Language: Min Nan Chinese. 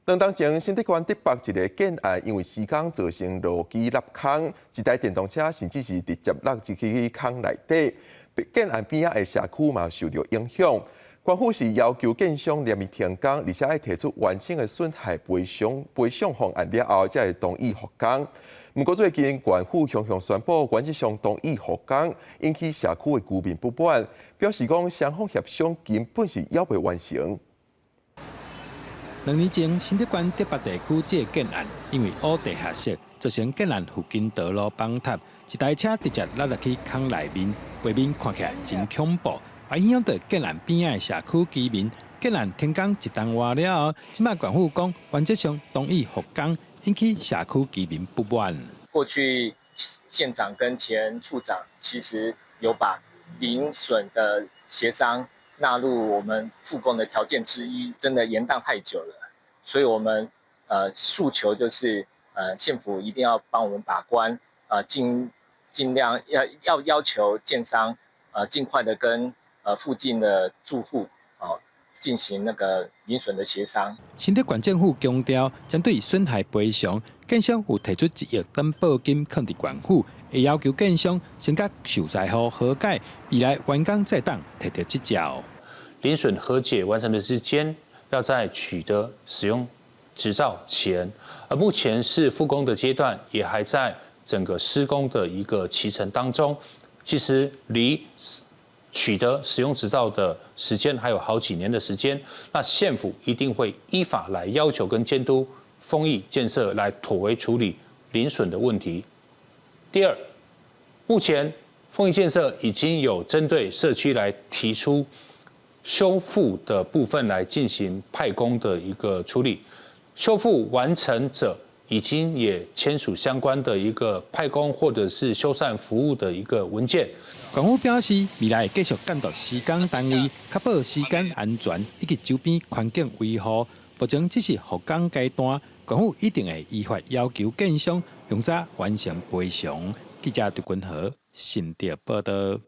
當當前新竹縣竹北一个建案，因為施工造成路基凹空，一台電動車甚至是直接落入去空內底。建案邊仔的社區嘛受著影響。縣府是要求建商連日停工，而且愛提出完整的損害賠償方案了後，才會同意復工。毋過最近縣府雄雄宣布，原則上同意復工，引起社區的居民不滿，表示講雙方協商根本是猶未完成。兩年前，新竹縣竹北地區這个建案，因為挖地下室，造成建案附近道路崩塌，一台車直接落入去空內面，畫面看起來真恐怖，也影響著建案邊仔的社區居民。建案停工一冬外了後，這擺縣府講原則上同意復工，引起社區居民不滿。過去縣長跟前處長其實有把鄰損的協商納入我們復工的條件之一，真的延宕太久了，所以我們訴求就是縣府一定要幫我們把關，盡量要求建商盡快的跟附近的住戶哦進行那個鄰損的協商。新竹縣政府強調，針對損害賠償，建商有提出一億擔保金囥佇縣府，會要求建商先佮受災戶和解，未來完工再當提著執照。鄰損和解完成的時間要在取得使用執照前，而目前是復工的階段，也還在整個施工的一個期程當中。其實離取得使用執照的時間還有好幾年的時間，那縣府一定會依法來要求跟監督豐益建設來妥為處理鄰損的問題。第二，目前豐益建設已經有針對社區來提出修復的部分來進行派工的一個處理，修復完成者已經也簽署相關的一個派工或者是修繕服務的一個文件。縣府表示，未來會繼續監督施工單位，確保施工安全以及周邊環境維護。目前只是復工階段，縣府一定會依法要求建商盡早完成賠償。記者杜君和新竹報導。